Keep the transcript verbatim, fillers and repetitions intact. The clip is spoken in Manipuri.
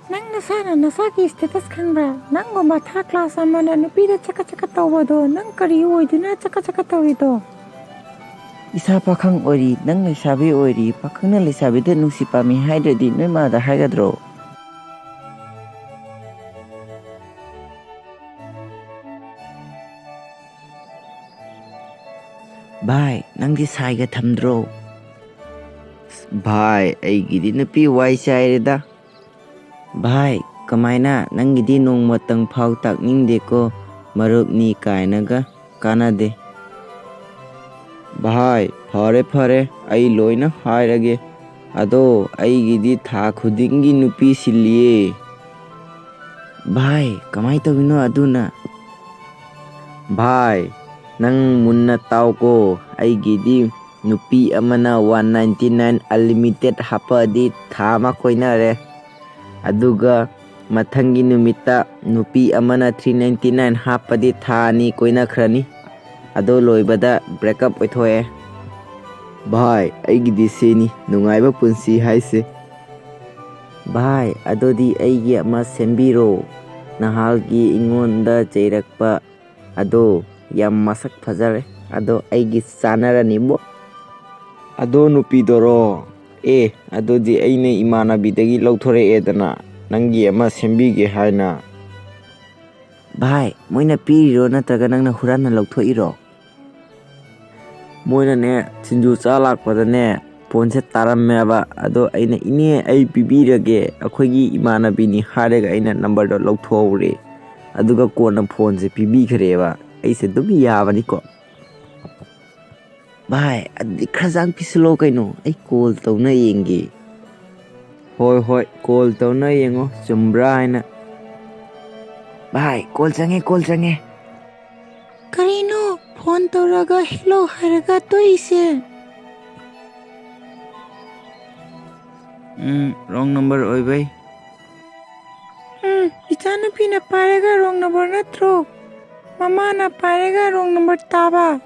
ꯅꯪ ꯅꯁꯥꯅ ꯅꯁꯥꯒꯤ status ꯈꯪꯕ꯭ꯔꯥ? ꯅꯪꯒꯨꯝꯕ third class ꯑꯃꯅ ꯅꯨꯄꯤꯗ ꯆꯀꯠ ꯆꯀꯠ ꯇꯧꯕꯗꯣ ꯅꯪ ꯀꯔꯤ ꯑꯣꯏꯗꯨꯅ ꯆꯀꯠ ꯆꯀꯠ ꯇꯧꯔꯤꯗꯣ? ꯏꯁꯥ ꯄꯥꯈꯪ ꯑꯣꯏꯔꯤ, ꯅꯪ ꯂꯩꯁꯥꯕꯤ ꯑꯣꯏꯔꯤ, ꯄꯥꯈꯪꯅ ꯂꯩꯁꯥꯕꯤꯗ ꯅꯨꯡꯁꯤ ꯄꯥꯝꯃꯤ ꯍꯥꯏꯗ꯭ꯔꯗꯤ ꯅꯣꯏ ꯃꯥꯗ ꯍꯥꯏꯒꯗ꯭ꯔꯣ? ꯚꯥꯏ, ꯅꯪꯗꯤ ꯁꯥꯏꯒ ꯊꯝꯗ꯭ꯔꯣ? ꯚꯥꯏ, ꯑꯩꯒꯤꯗꯤ ꯅꯨꯄꯤ ꯋꯥꯏ ꯆꯥꯏꯔꯦꯗ꯫ ꯚꯥꯏ, ꯀꯃꯥꯏꯅ? ꯅꯪꯒꯤꯗꯤ ꯅꯣꯡꯃꯇꯪ ꯐꯥꯎ ꯇꯥꯛꯅꯤꯡꯗꯦꯀꯣ, ꯃꯔꯨꯞꯅꯤ ꯀꯥꯏꯅꯒ ꯀꯥꯟꯅꯗꯦ꯫ ꯚꯥꯏ, ꯐꯔꯦ ꯐꯔꯦ, ꯑꯩ ꯂꯣꯏꯅ ꯍꯥꯏꯔꯒꯦ꯫ ꯑꯗꯣ ꯑꯩꯒꯤꯗꯤ ꯊꯥ ꯈꯨꯗꯤꯡꯒꯤ ꯅꯨꯄꯤ ꯁꯤꯜꯂꯤꯌꯦ꯫ ꯚꯥꯏ, ꯀꯃꯥꯏ ꯇꯧꯔꯤꯅꯣ ꯑꯗꯨꯅ? ꯚꯥꯏ, ꯅꯪ ꯃꯨꯟꯅ ꯇꯥꯎꯀꯣ, ꯑꯩꯒꯤꯗꯤ ꯅꯨꯄꯤ ꯑꯃꯅ one ninety nine unlimited ꯍꯥꯞꯄꯛꯑꯗꯤ ꯊꯥ ꯑꯃ ꯀꯣꯏꯅꯔꯦ꯫ ꯑꯗꯨꯒ ꯃꯊꯪꯒꯤ ꯅꯨꯃꯤꯠꯇ ꯅꯨꯄꯤ ꯑꯃꯅ three ninety nine ꯍꯥꯞꯄꯗꯤ ꯊꯥ ꯑꯅꯤ ꯀꯣꯏꯅꯈ꯭ꯔꯅꯤ꯫ ꯑꯗꯣ ꯂꯣꯏꯕꯗ breakup ꯑꯣꯏꯊꯣꯛꯑꯦ꯫ ꯚꯥꯏ, ꯑꯩꯒꯤꯗꯤ ꯁꯤꯅꯤ ꯅꯨꯡꯉꯥꯏꯕ ꯄꯨꯟꯁꯤ ꯍꯥꯏꯁꯦ꯫ ꯚꯥꯏ, ꯑꯗꯨꯗꯤ ꯑꯩꯒꯤ ꯑꯃ ꯁꯦꯝꯕꯤꯔꯣ꯫ ꯅꯍꯥꯜꯒꯤ ꯑꯩꯉꯣꯟꯗ ꯆꯩꯔꯛꯄ ꯑꯗꯣ ꯌꯥꯝ ꯃꯁꯛ ꯐꯖꯔꯦ꯫ ꯑꯗꯣ ꯑꯩꯒꯤ ꯆꯥꯅꯔꯅꯤꯕꯣ꯫ ꯑꯗꯣ ꯅꯨꯄꯤꯗꯣꯔꯣ? ꯑꯦ, ꯑꯗꯨꯗꯤ ꯑꯩꯅ ꯏꯃꯥꯟꯅꯕꯤꯗꯒꯤ ꯂꯧꯊꯣꯔꯛꯑꯦꯗꯅ, ꯅꯪꯒꯤ ꯑꯃ ꯁꯦꯝꯕꯤꯒꯦ ꯍꯥꯏꯅ꯫ ꯚꯥꯏ, ꯃꯣꯏꯅ ꯄꯤꯔꯤꯔꯣ ꯅꯠꯇ꯭ꯔꯒ ꯅꯪꯅ ꯍꯨꯔꯥꯟꯅ ꯂꯧꯊꯣꯛꯏꯔꯣ? ꯃꯣꯏꯅꯅꯦ, ꯁꯤꯡꯖꯨ ꯆꯥ ꯂꯥꯛꯄꯗꯅꯦ, ꯐꯣꯟꯁꯦ ꯇꯥꯔꯝꯃꯦꯕ꯫ ꯑꯗꯣ ꯑꯩꯅ, "ꯏꯅꯦ, ꯑꯩ ꯄꯤꯕꯤꯔꯒꯦ, ꯑꯩꯈꯣꯏꯒꯤ ꯏꯃꯥꯟꯅꯕꯤꯅꯤ" ꯍꯥꯏꯔꯒ ꯑꯩꯅ ꯅꯝꯕꯔꯗꯣ ꯂꯧꯊꯣꯛꯍꯧꯔꯦ꯫ ꯑꯗꯨꯒ ꯀꯣꯟꯅ ꯐꯣꯟꯁꯦ ꯄꯤꯕꯤꯈ꯭ꯔꯦꯕ꯫ ꯑꯩꯁꯦ ꯑꯗꯨꯝ ꯌꯥꯕꯅꯤꯀꯣ꯫ ꯚꯥꯏ, ꯑꯗꯨꯗꯤ ꯈꯔ ꯆꯥꯡ ꯄꯤꯁꯤꯜꯂꯣ ꯀꯩꯅꯣ, ꯑꯩ ꯀꯣꯜ ꯇꯧꯅ ꯌꯦꯡꯒꯦ꯫ ꯍꯣꯏ, ꯍꯣꯏ, ꯀꯣꯜ ꯇꯧꯅ ꯌꯦꯡꯉꯣ, ꯆꯨꯝꯕ꯭ꯔꯥ ꯍꯥꯏꯅ꯫ ꯚꯥꯏ, ꯀꯣꯜ ꯆꯪꯉꯦ, ꯀꯣꯜ ꯆꯪꯉꯦ꯫ ꯀꯔꯤꯅꯣ ꯐꯣꯟ ꯇꯧꯔꯒ hello ꯍꯥꯏꯔꯒ ꯇꯣꯛꯏꯁꯦ? ꯎꯝ, wrong number ꯑꯣꯏꯕꯩ꯫ ꯎꯝ, ꯏꯆꯥꯅꯨꯄꯤꯅ ꯄꯥꯏꯔꯒ wrong number ꯅꯠꯇ꯭ꯔꯣ? ꯃꯃꯥꯅ ꯄꯥꯏꯔꯒ wrong number ꯇꯥꯕ?